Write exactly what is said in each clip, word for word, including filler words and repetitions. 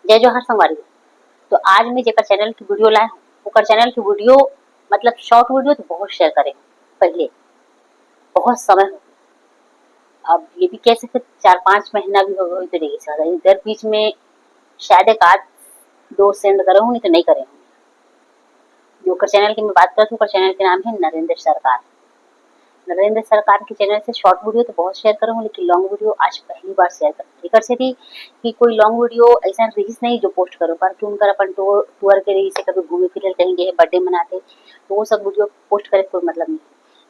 जय जोहार संगवारी हो। तो आज मैं जेकर चैनल की वीडियो लाए हूँ, ओकर चैनल की वीडियो, मतलब शॉर्ट वीडियो तो बहुत शेयर करे हूँ पहले, बहुत समय हो गया। अब ये भी कह सकते चार पाँच महीना भी हो गए तो नहीं सकता। इधर बीच में शायद एक आध दो सेंड करे हूँ, नहीं तो नहीं करे हूँ। जो ओकर चैनल की मैं बात करत हूँ, ओकर चैनल के नाम है नरेंद्र सरकार। नरेंद्र सरकार के चैनल से शॉर्ट वीडियो तो बहुत शेयर करे हूँ, लेकिन लॉन्ग वीडियो आज पहली बार शेयर कर, एकर से थी कि कोई लॉन्ग वीडियो ऐसा रहीस नहीं जो पोस्ट करो, पर कि उनकर अपन टूर, टूर के रही से कभी घूमे फिरे कहीं गए, बर्थडे मनाते, तो वो सब वीडियो पोस्ट करे कोई मतलब नहीं।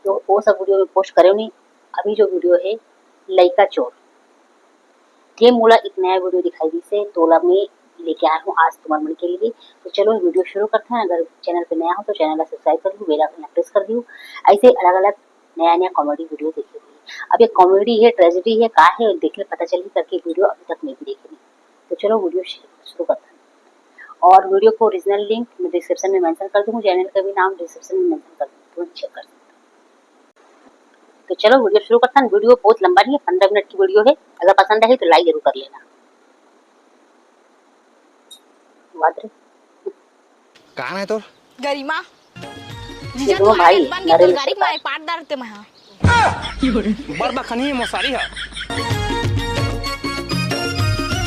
तो वो सब वीडियो में पोस्ट करे नहीं। अभी जो वीडियो है लइका चोर, ये मोला एक नया वीडियो दिखाई दी से, तोला मैं लेके आया हूँ आज तुम्हार मन के लिए। तो चलो वीडियो शुरू करते हैं। अगर चैनल पे नया हो तो चैनल ला सब्सक्राइब कर लू, बेल आइकन ला प्रेस कर दियो। ऐसे अलग अलग नया नया कॉमेडी वीडियो देखे हुए। अब ये कॉमेडी है, ट्रेजेडी है, का है, देख ले पता चली करके वीडियो अभी तक मैं भी देखे नहीं। तो चलो वीडियो शे- शुरू करते हैं। और वीडियो को ओरिजिनल लिंक मैं डिस्क्रिप्शन में मेंशन कर दूंगा, चैनल का भी नाम डिस्क्रिप्शन में मेंशन कर दूंगा, तुरंत चेक कर सकते हो। तो चलो वीडियो शुरू करते हैं। वीडियो बहुत लंबा नहीं है, पंद्रह मिनट की वीडियो है। अगर पसंद आई तो लाइक जरूर कर लेना। वाह रे। कहाँ है तोर? गरिमा। ये जीजा दोनों तुम्हारे भाई, हस्बैंड के नरेंद्र तोलगारी के मारे पाट डालते मैं, हाँ। बड़ बखनी मसारी है।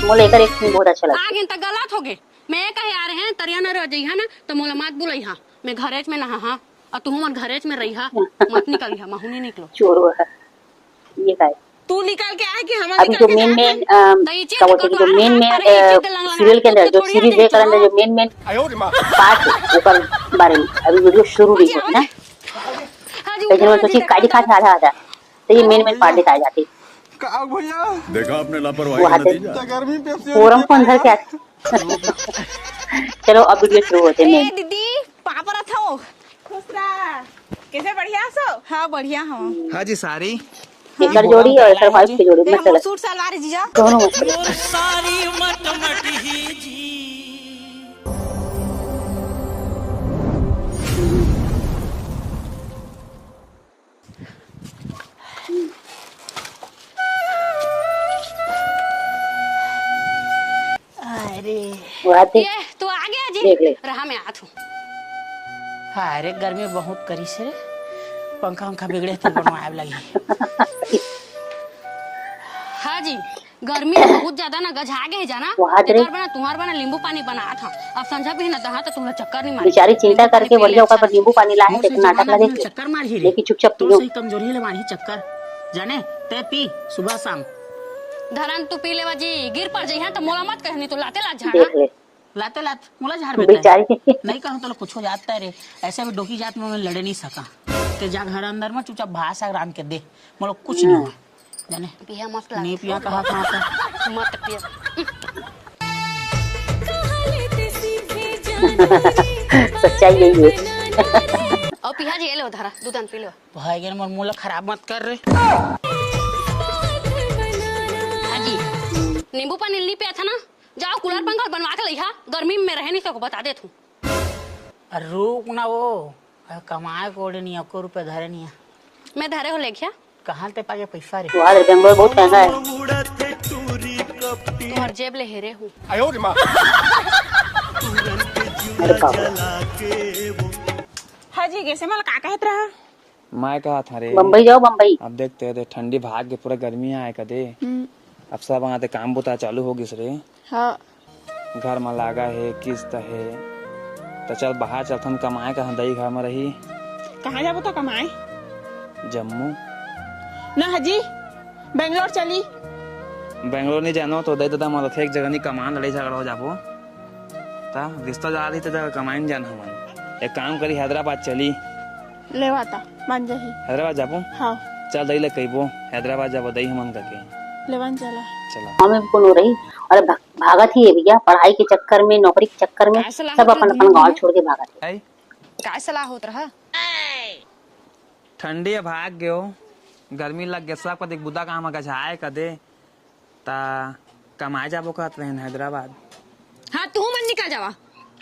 मोला एकर एक्टिंग बहुत अच्छा लगता। आगे त गलत हो गए। मैं कहे आ रहे हैं, तरिया न रह जइहा ना, तो मोला मत बुलइहा। मैं घरेच में नहा, हाँ। और तुहू मन घरेच में रहिहा, मत निकलिहा, महू नहीं निकलो। चोर है। ये का है? तू निकल के आए कि हम अभी निकल जो के मेन जाए? मेन, अम, तो ये चीज का बोलते हैं, जो कटवार मेन हाथ मेन, पर ये अ, चीज लंग लंग सीरियल के अंदर, तो जो थोड़ी सीरीज देर है, के अंदर जो मेन मेन आयो रे माँ। पार्ट है, ओकर बारे में अभी वीडियो शुरू नहीं होता है। हाँ जी, लेकिन वो उठा सोची दे, काली उठा। खास आधा आधा, तो ये मेन मेन पार्ट दिखाए जाते। का भैया? देखा आपने लापरवाही वो का आते नतीजा। गर्मी पे फोरम कौन घर के आते? चलो, अब वीडियो शुरू होते हैं। ए, दीदी, पापा रहा था वो। खुश रहा। कैसे, बढ़िया सो? हाँ, बढ़िया हो। हाँ जी, सारी। एकर जोड़ी और एकर वाइफ के जोड़ी, ए, मस्त हमर लगा। सूट सलवार है, जीजा। दोनों मस्त लगा। मोर सारी मट मट ही जी। अरे। वो आते। ये, तू आ गया जी? देख ले। रहा, मैं आत हूँ। हाँ, अरे, गर्मी बहुत करी से रे। पंखा उंखा बिगड़े तो बनवाए लगी। हाँ जी, गर्मी तो बहुत ज्यादा ना, गझा गए जाना। वो हाथ रे। एकर बना, तुम्हार बना नींबू पानी बनात हूँ। अब संझा भी ना दहा तो तुम्हें चक्कर नहीं मारे। बेचारी चिंता नींबू पानी करके पी ले, बढ़िया ओकर अच्छा पर नींबू पानी ला है, बहुत से लेकिन नाटक जमाना लगे में थे। चक्कर मार ही रे। लेकिन चुपचाप तो पियो। सही कमजोरी ले मार ही चक्कर। जाने, ते पी सुबह शाम। धरन तू पी लेवा जी, गिर पड़ जइहा त मोला मत कहनी, तो लाते लात झाड़ा। देख ले। लाते लात मोला झाड़ बेटा। बेचारी। नहीं कहूँ तो कुछ हो जाता है रे। ऐसे भी डोकी जात में मैं लड़े नहीं सका। ते जा घर अंदर में चुपचाप भात साग रांध के दे, मोला कुछ नहीं हाँ। हुआ। जाने। पिया मत लात। नहीं पिया कहा था तो। मत पिया। सच्चाई यही है। और पिया जी, ये लो धारा, दूधन पी लो। भाई, मोर मुंह ला खराब मत कर रे। हाँ जी, नींबू पानी नहीं पिया था ना, जाओ कूलर पंखा बनवा के लइहा, गर्मी में रह नहीं सको, बता देत हूँ। अरे रुक ना वो, अरे कमाए कोड़े नहीं, एको रुपया धरे नहीं है। मैं धरे हो लेखिया। कहाँ ते पाके पैसा रे? वहाँ रे, बेंगलोर बहुत महंगा है। तुम्हार जेब ले हेरे हूँ। अरे बाप रे। हाँ जी, कैसे मला का कहत रहा? मैं कहा था रे। बम्बई जाओ, बम्बई। अब देखते हैं, देख, ठंडी भाग के पूरा गर्मी आए का दे। हम्म। अब सब आते काम बुता चालू हो गिस रे। हाँ। घर म लागा हे, किस्त हे, त चल बाहर चलथन कमाए, कहाँ दई घर म रही। कहाँ जाबो तो कमाए? जम्मू। ना हजी, बेंगलोर चली। बेंगलोर नहीं जानो तो दई ददा मन रथे, एक जगह नहीं कमान, लड़ाई झगड़ा हो जाबो। ता रिश्ता जा रही तो जगह कमाए नहीं जान हमन। एक काम करी, हैदराबाद चली। लेवा ता, मान जाही। हैदराबाद जाबो? हाँ। चल, दई ले कहिबो, हैदराबाद जाबो, दई हमन करके। लेवन चला। चला। हमें भी कोनो रही। अरे भा-, भागत ही है भैया, पढ़ाई के चक्कर में, नौकरी के चक्कर में, काय सलाह सब होत रहा अपन, अपन दोनों गाँव में? छोड़ के भागत है। आई? काय सलाह होत रहा? ठंडी है, भाग गयो, गर्मी लग गया, सब का देख बुदा काम का जाए का दे। ता कमाए जाबो कहत रहेन हैदराबाद। हाँ, तू मन निकल जावा।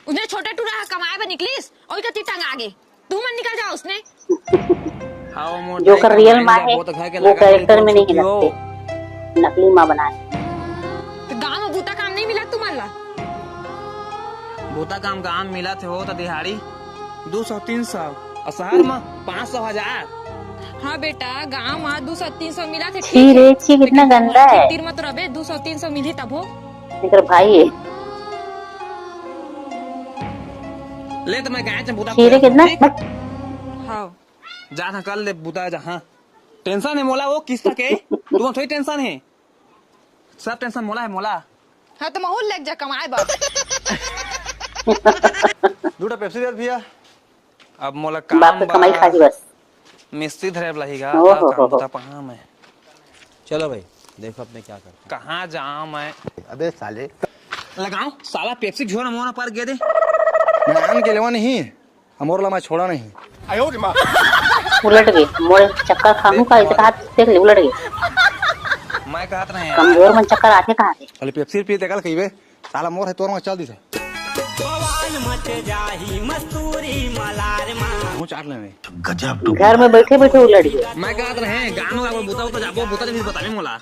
उसने छोटे टूरा हा कमाए बर निकलिस, ओई कती टंगा गे। तू मन निकल जावा उसने। हाँ, वो मोर जो भाई कर रियल कमाए माँ ला है, जाबो तो घर के वो लागत वाली कैरेक्टर में कौन नहीं छुट्टी हो? लगते, नकली माँ बनाए। तो गाँव में बूता काम नहीं मिला तुमन ला? होता काम गांव मिलत हे, होता दिहाड़ी दू सौ तीन सौ, और शहर में पाँच सौ, हजार। हाँ बेटा, गांव में दू सौ तीन सौ मिलत हे, छी ठीक हे, रे, छी, कितना लेकिन गंदा हे। तीर में तो रबे, दू सौ तीन सौ मिलही तभो। एकर भाई हे। ले तो मैं गाय च बुता छी रे, कितना? ठीक? हाँ। जा ना कर ले बुता, जा। हाँ। टेंशन हे मोला वो किस्त के, तुम थोड़ी टेंशन हे। सब टेंशन मोला हे, मोला। हाँ, तो महूल लेके जा कमाए बर। दू ठो पेप्सी दे भैया। अब मोला बाप काम के कमाई बा। खाही बस। मिस्त्री धरे वाला ही गा, ओहो का काम हो हो। बता पहा मैं। चलो भाई, देखो अब मैं क्या करता हूँ। कहाँ जाऊँ मैं? अबे साले। लगाओ, साला पेप्सी झोर मोना पर गे दे। मैं आन के लेवा नहीं, हमोर ला मैं छोड़ा नहीं। उलट गे, मोर चक्कर खाहूं का, इसे कहा देख ले, उलट गे। मैं कहत रहे यार। कमजोर मन चक्कर आथे कहा थे। खाली पेप्सी पी, देखल कहिबे, साला मोर हे, तोर में चल दिस। बवाल मच जाही मस्तूरी मलार मा। हूँ चाट लेवे। घर में बैठे बैठे उलट गे। मैं कहत रहे, गाँव में बुता, बुता जाबो, बुता जब बताबे मोला।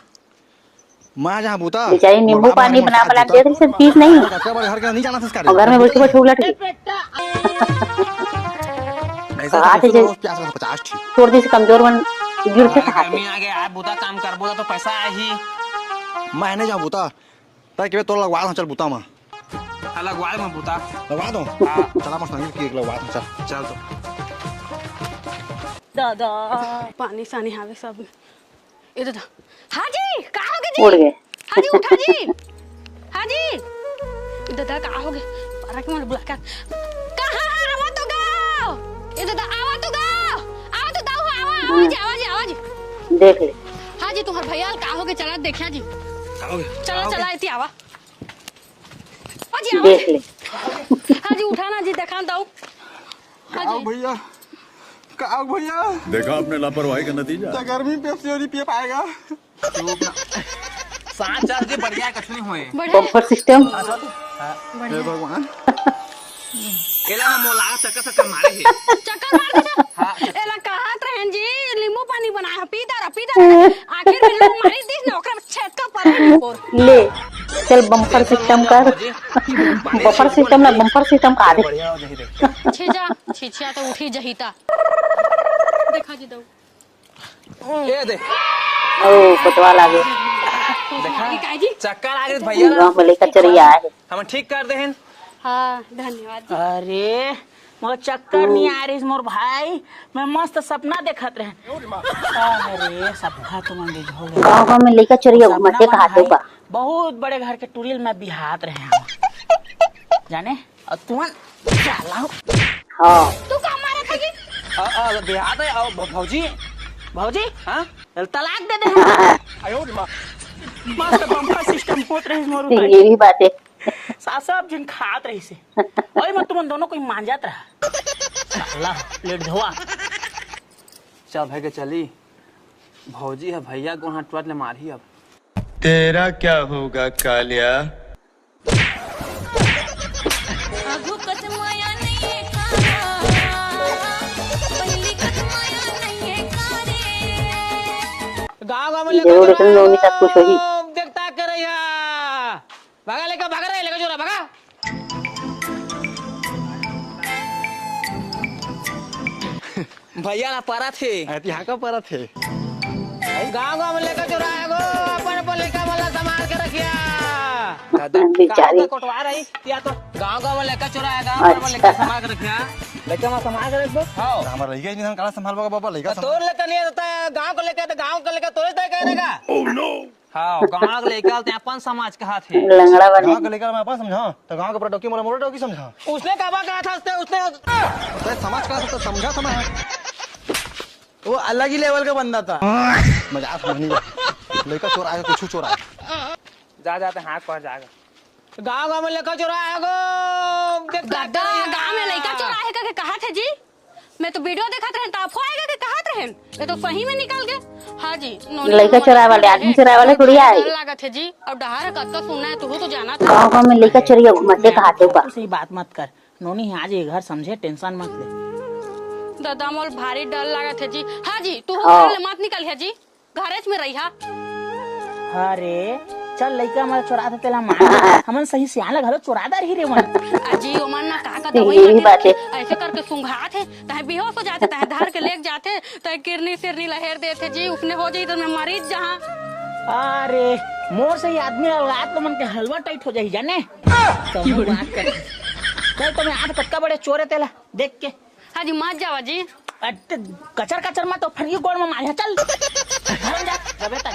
मैं जहाँ बूता, बेचारी नींबू पानी बना बना दे रही, सिर्फ पीस नहीं। कतका बड़े घर के नहीं जाना था इसका। और घर में बैठे बैठे उलट गई। ऐसा कहा थे तो जैसे रोज प्यास का पचास ठीक। छोड़ दी से कमजोर मन गिर से हाँ, कहा थे। गर्मी आ गया, आप बूता काम कर बोला तो पैसा आही। मैं नहीं जाऊँ बूता, तय के तोर लगवा दूँ, चल बूता मैं। हाँ, लगवा दे मैं बूता। लगवा दूँ? हाँ। चला मस्त नहीं की लगवा दूँ, चल। चल तो। दादा, पानी सानी हावे सब। ए दादा, हाँ जी, का हो गए जी? उड़ गए। हाँ जी, उठा जी। हाँ जी। ए दादा, का हो गए? पारा के मन बुला कर। कहाँ है? आवा तो गाओ। ए दादा, आवा तो गाओ। आवा तो दाऊ, आवा, आवा जी, आवा जी, आवा जी। देख ले। हाँ जी, तुम्हार भैया का हो गए? चला देखिया जी। का हो गए? चला, का हो गए? चला, इति आवा। हाँ जी, आवा देख जी। ले। हाँ जी, उठा ना जी, देखा दाऊ। हाँ का हो जी। भैया? का हो भैया? देखा आपने लापरवाही का नतीजा। तो गर्मी पेप्सी और पिए पाएगा? साथ चल के बढ़िया, कुछ नहीं होए। बढ़िया। Bumper system. हाँ, चल। हाँ। हे भगवान। एला ना मोला चक्कर, चक्कर मारे हे। चक्कर मार दे। हाँ। एला कहत रहन जी, नींबू पानी बनाए हो, पी दारा, पी दारा। आखिर में लोग मारी दिस ना, ओकरा छेद का पर है निपोर। ले, चल बम्पर सिस्टम कर। बफर सिस्टम ना, बम्पर सिस्टम का दे। बढ़िया हो जाही देख। छीजा, छीछिया तो उठी जहीता। देखा जी दो। ए दे। ओ, कोतवाल आ गए। देखा? ई काहे जी? चक्कर आ गए भैया। गांव में लइका चोरइया आए हे। हम ठीक कर दे हैं। हाँ, धन्यवाद जी। अरे, मोर चक्कर नहीं आ रही मोर भाई, मैं मस्त सपना देखत रहे। अरे, सपना तो मन हो गया। गांव गांव में लइका चोरइया घूमत हे, कहा तो भाई, बा। बहुत बड़े घर के टुरी ल मैं बिहात रहे हैं। जाने? अउ तुमन साला हो। हाँ। तू का मारत हे जी? अ, अ, बिहात हे, अउ भ-, भौजी, भौजी, हाँ? तलाक दे दे। मस्त बम्पर सिस्टम होत रहिस मोर उतार। ये भी बात है। सा-, सब झिन खात रहिस हे। ओए मत तुमन दोनों कोई मांजत रहा। साला, लेट धोआ। चल भाई के चली। भौजी हे भैया को हाथ टुआट ले मारही अब। तेरा क्या होगा कालिया? आघू कस माया नइये का, पहिली कस माया नइये का रे। गाँव गाँव में लेकर जरूर चलो, लेकिन नोनी का कुछ होही। देखता करे यहाँ। भागा लेकर, भागा रे, लेकर चोरा, भागा। भैया ला परत हे। अरे, तिहा का परत हे? गाँव गाँव में लेकर चोरा हे गो, अपन अपन लेकर वाला संभाल के रखिया। दादा, बेचारी। कहाँ से कोटवा रही? या तो गाँव गाँव में लेकर चोरा हे, गाँव गाँव में लेकर अच्छा। संभाल के रखिया। लेकर वहाँ संभाल के रख दो। हाँ। हमारा लइका ही नहीं, हम कहाँ संभालबो बाबा, लइका तो संभाल। तोर लेकर नहीं रहता है, गाँव को लेकर तो गाँव को लेकर तोरे तय करेगा। Oh no। हाँ, गाँव के लइका ते अपन समझ कहात हे। लंगड़ा बने। गाँव के लइका मैं अपन समझा, तो गाँव के पूरा डौकी मोला मोरे डौकी समझा। उसने काबा कहा था, उसने, उसने तो समझ कहा था, तो समझा था मैं। वो अलग ही लेवल का बंदा था। मजाक समझ नहीं। लइका चोर आएगा, कुछ चोर आएगा। जा, जा, ते हाथ पर जाएगा। गाँव गाँव में लइका चोरा हे गो। देख दादा, गाँव में लइका चोरा हे करके कहात हे जी। मैं तो वीडियो देखत रहेन, त अफवाह आएगा के कहत रहेन। ये तो सही में निकल गए। हाँ जी, नोनी लइका चोराए वाले, आदमी चोराए वाले थोड़ी आए। डर लागत हे जी, अब डहार कतका सुनना है, तू तो जाना था। गाँव गाँव में लइका चोरइया घूमत हे, कहात हे बा। तू सही बात मत कर। नोनी हे, आज ये घर समझे, टेंशन मत ले। दादा, मोल भारी डर लागत हे जी। हाँ जी, तू हाँ। घर ले मत निकल हे जी। घरेच में रहिहा। अरे, चल, लइका मन चोरात हे, तेला मार दे। हमन सही सियान ला घलो चोरा डारही रे मन। अजी, ओमन ना का का दवाई यही माटी बात हे। रखे, ऐसे करके सुंघात हे, तहे बेहोश हो जाथे, तहे धर के लेग जाथे, तहे किरनी सिरनी लहेर देथे जी, उसने हो जाही त मैं मरीच जहाँ। अरे, मोर सही आदमी अलगात लो मन के हलवा टाइट हो जाही जाने। कहूँ बात कर। चल, तो मैं आज कतका बड़े चोर हे तेला देख के। हाँ जी, मत जावा जी। अट, कचर कचर मत तो फिर ये गोड़ में मारिया, चल। घर जा, जबे तक।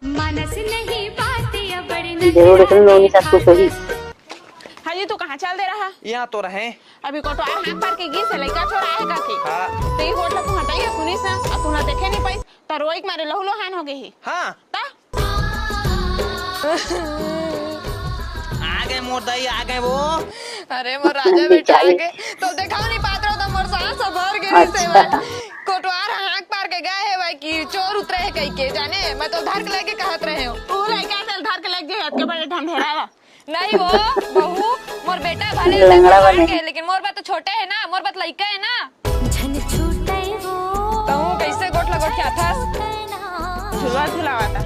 मानस नहीं बात अबड़ जरूर नजर इसने नोनी आए सासू सही। खाकर। हाँ जी, तू कहाँ चल दे रहा? यहाँ तो रहे। अभी कोटवार हाथ मार के गिस हे, लइका चोर आए का थी? हाँ। तो ये होटल तू हटाइए सुनी सा, अब तू ना देखे नहीं पाइस, तो रोई के मारे लहू लोहान हो गई ही। हाँ। ता? आ गए मोर दाई, आ गए वो। अरे मोर राजा बेटा आ गए। तो देखाओ नहीं पात रहो तो मोर सांस भर गए अच्छा। से भाई। कोटवार हाथ मार के गए है भाई कि चोर उतरे है कहीं के जाने। मैं तो धर के लेके कहत रहे हूँ। तू लइका से धर के लेके जे हत के बड़े ढंढेरा ला। नहीं वो बहू, मोर बेटा भले लंगड़ा बने। के, लेकिन मोर बा तो छोटे है ना, मोर बा तो लइका है ना। झन छूटे वो। तहूँ कैसे गोठ लगोठ के आथस? झुलवा झुलावा था।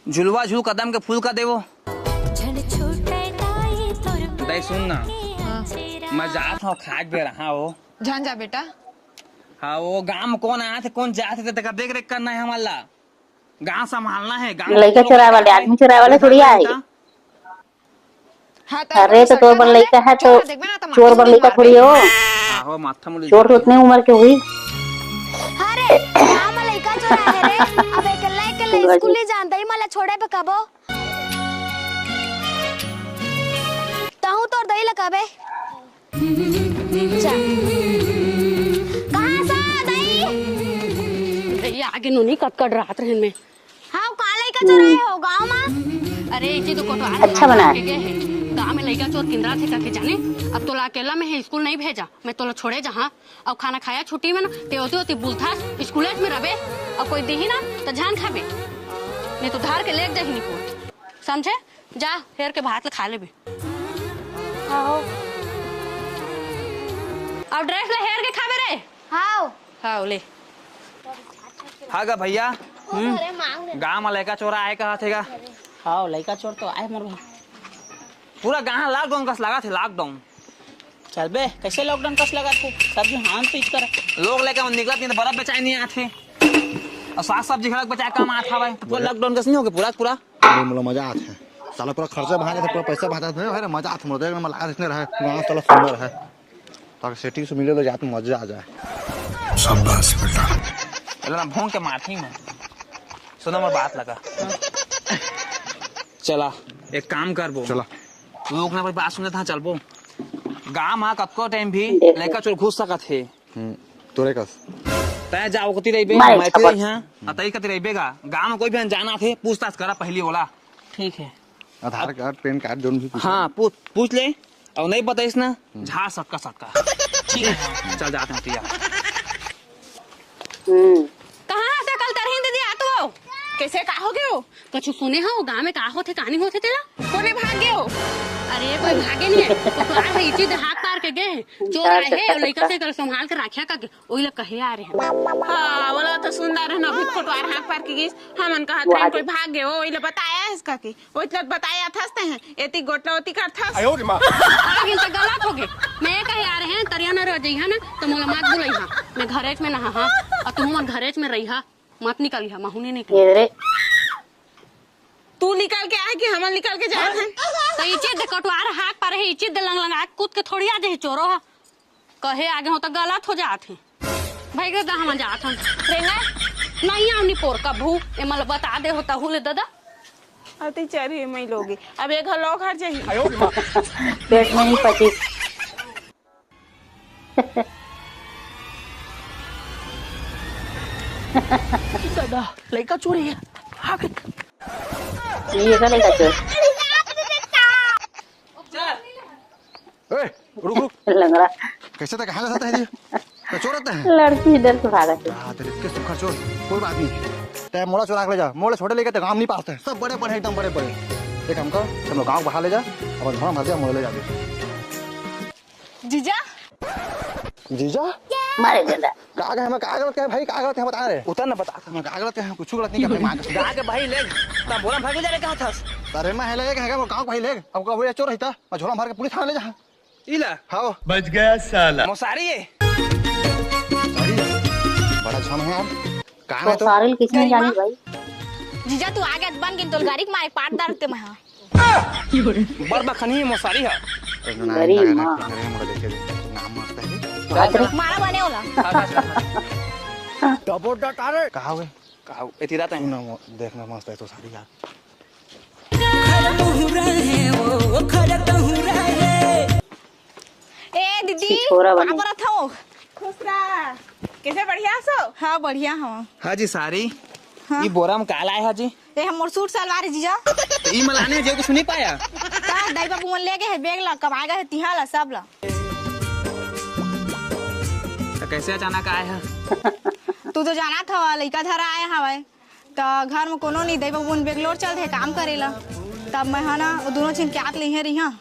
झुलवा झुल कदम के फूल का देवो। झन छूटे दाई तोर दाई सुन ना। हाँ। मैं जात हूँ खाट बेरा, हाँ वो। झन जा बेटा। हाँ वो गांव में कौन आथे कौन जाथे तेकर देख रेख करना है हमारा। गांव संभालना है, गांव लइका चोराए वाले, आदमी चोराए वाले थोड़ी आए। हाँ, तो अरे, तो तोर बर लइका है, तो चोर बर लइका थोड़ी हो। आहो, माथा मुड़ी चोर तो उतने उम्र के हुई। अरे, गाँव में लइका चोराए है रे। अब एकल्ला, एकल्ला स्कूल नहीं जानता ही, मला छोड़े पे कबो। तहूँ तोर दई लकाबे। जा। कहाँ सा दई? दई आगे नोनी कतकट रात रहन में। हाँ, का लइका चोराए हो गाँव मा? अरे, इची तो कोटवार अच्छा बना है। गाँव में लइका चोर किंदरा थे कथे जाने। अब तोला अकेला में है, स्कूल नहीं भेजा, मैं तोला छोड़े जहाँ। अब खाना खाया छुट्टी में ना, ते ओती ओती बुलथा स्कूल में रबे। अब कोई देही ना, तो जान खाबे। नहीं तो धार के लेके जाही निको। समझे? जा, हेर के भात ल खा लेबे। हाँ हो। अब ड्रेस ल हेर के खाबे रे। हाँ। हाँ, ले। हाँ गा भैया। हम्म। गाँव में लइका चोर आए कहा थे गा। हाँ, लइका चोर तो आए मोर भाई। पूरा गाँव लॉकडाउन कस लगा थे, लॉकडाउन। चल बे, कैसे लॉकडाउन कस लगा थे? सब जो हान पीट कर। लोग लइका मन निकलत नहीं तो बर्फ बेचाए नहीं आथे। और साग सब्जी घलक बेचाए काम आत हवय। तो पूरा लॉकडाउन कस नहीं होगे पूरा, पूरा? अरे मोला मजा आथे। साला पूरा खर्चा भाग जाथे, पूरा पैसा भाग जाथे। अरे मजा आथे मोला, देख ना, मला इसने रहे, गाँव साला सुंदर है। ताकि सेटिंग से मिले तो जात में मजा आ जाए। शाबाश बेटा। चलो ना, भोंग के मारती मैं। सुनो मोर बात लगा। चला, एक काम करबो। चला। तू लोग ना भाई बात सुनत हाँ, चलबो। गाँव मा कतको टाइम भी देख ले। लइका चोर घुस सकत हे। हम्म, तोरे कस। तै जा ओकती रहिबे, मारे मैं थप्पड़। रही हाँ, आ तई कती रहिबे गा। गाँव में कोई भी अनजान आथे, पूछताछ करा पहली ओला। ठीक है। आधार कार्ड, पैन कार्ड, जोन भी पूछे। हाँ, पूछ, पूछ ले। और नहीं बताइस ना, हम्म। झाड़ सटका सटका। ठीक है, चल जाते हैं भैया। हम्म। कहाँ से कल तरहीन दीदी आत हो? कैसे का हो गयो? कछु सुने हो गाँव में का होथे, का नहीं होथे तेला? कोने भाग गयो? अरे कोई भागे नहीं है, वो तो आ रही चीज हाथ पार के गए हैं। चोर आए हैं, लइका से कर संभाल के राख्या करके, ओइला कहे आ रहे हैं। हाँ, ओला तो सुंदर है ना, अभी कोटवार हाथ पार के गिस, हमन कहा वो ट्रेन आगे। कोई भाग गयो, ओइला बताया है इसका की, ओइला बताया था हैं, एती गोटला ओती कर था। आयो रे माँ। आ गिन तो गलत हो गए। मैं कहे आ रहे हैं, तरिया न रह जइहा ना, तो मोला मत बुलइहा। मैं घरेच में नहा हाँ, और तुम मन घरेच में रहिहा, मत निकलिहा, महू नहीं निकल। ये रे। तू निकल के आए कि हमन निकल के जाए हैं? तो इचित दे कटुआर हाथ पर है, इचित दे लंग लंग आके कूद के थोड़ी आ जाही चोरो हा। कहे आगे हो तो गलत हो जात है। भाई रे दा हमन जात हन। रेंगा नहीं आवनी पोर का भू, ए मला बता दे हो तहू ले दादा। अति चरी मई लोगी। अब एक घर लोग हर जाही। पेट में नहीं पची। दादा, लइका चोरी है। हाँ, के- ये का लइका चोर? ए, रुक, रुक। लंगड़ा। कैसे तक कहाँ जाता है जी? तो चोर रहता है? लड़की इधर से भागा थे। हाँ, तेरे के सुखा चोर। कोई बात नहीं। तै मोला चोरा के ले जा। मोले छोटे लइका ते काम नहीं पास है। सब बड़े बड़े, एकदम बड़े बड़े। एक काम कर, तुम लोग गाँव बाहर ले जा। अब घर में भर दिया, मोले ले जा। जीजा? जीजा? मारे गंदा। का गलत है, का गलत है भाई, का गलत है, बता रे। उतर ना, बता। मैं का गलत है, कुछ गलत नहीं कर, मैं मार। गा के भाई ले, तब बोला भाग जा रे, कहाँ था? अरे मैं है ले, कहेगा वो गाँव भाई ले, अब का हुआ चोर रहता, मैं झोला मार के पुलिस थाना ले जा। इला। हाँ। बच गया साला। मोसारी है। अरे, बड़ा झम है यार। कहाँ है तो? सारे किसने जानी भाई? जीजा तू आगे बन गिन तोल गाड़ी के मारे पाट दार ते मैं हाँ। बड़ बखनी मोसारी है। अरे ना, गरीब ना, ना, माँ। ना, ना, मुझे देखे दे। नाम मस्त है। बाप रे। मारा बने वाला। हाँ, हाँ, हाँ। डबो डट, अरे। कहाँ हुए? कहाँ हुए? एती रात है। सुनो, देखना मस्त है तो सारी यार। ए दीदी, छिछोरा बने। पापा रथ हो। खुश रहा। कैसे बढ़िया सो? हाँ, बढ़िया हूँ। हाँ जी, सारी। हाँ। ई बोरा में का लाए हा जी? ए, हमर सूट सलवार है जीजा। तो ई मलाने जे कुछ नहीं पाया। का दाई बाबू मन ले गए है बैग ला, कमाए गए है तिहा ला, सब ला। तो कैसे अचानक आए हा? तू तो जाना था, लइका धरा आए हवय। त घर में कोनो नहीं, दाई बाबू मन बेंगलोर चल दे काम करे ला। तब मैं हा ना, वो दोनों झिन के आत ले रही हाँ।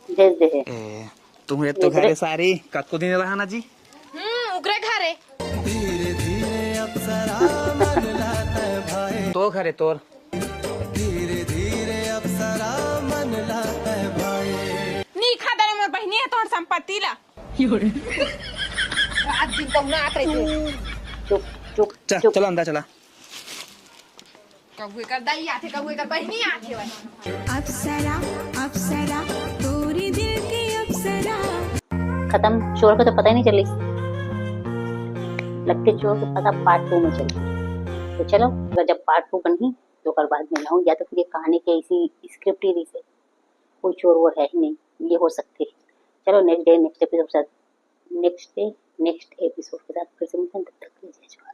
भेज दे हे। ए, तुम ये तो घरे सारी कतको दिन रहा ना जी? हम्म, उकरे घरे। तो घरे तोर। नी खा दे रे मोर बहिनी है तोर संपत्ति ला। रात दिन कहूँ ना आत रही। चुप, चुप, चल, चुप। चलो अंदर चला। कबू एकर दाई आथे, कबू एकर बहिनी आथे भाई। अप्सरा, अप्सरा, तोरी दिल की अप्सरा। खत्म, चोर को तो पता ही नहीं चली। लगते चोर को पता पार्ट टू में चली। तो चलो, अगर जब पार्ट टू बनही तो ओकर बाद में लाऊं, या तो फिर ये कहानी के इसी स्क्रिप्ट ही रही से कोई चोर वोर है ही नहीं, ये हो सकते हैं। चलो next day next episode, next day next episode के साथ फिर से मिलते हैं, तब तक के लिए जय जोहार।